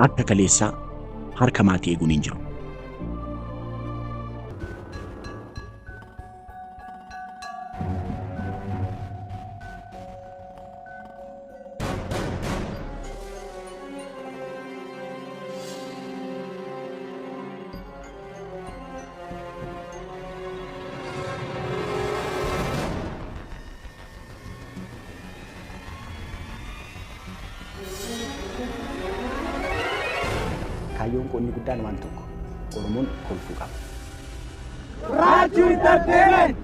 Akka kaleessaa harka maatii eeguun hin jiru. Kaayyoon koo inni guddaan waan tokko, Oromoon kolfuu qaba. Raachuu Entertainment!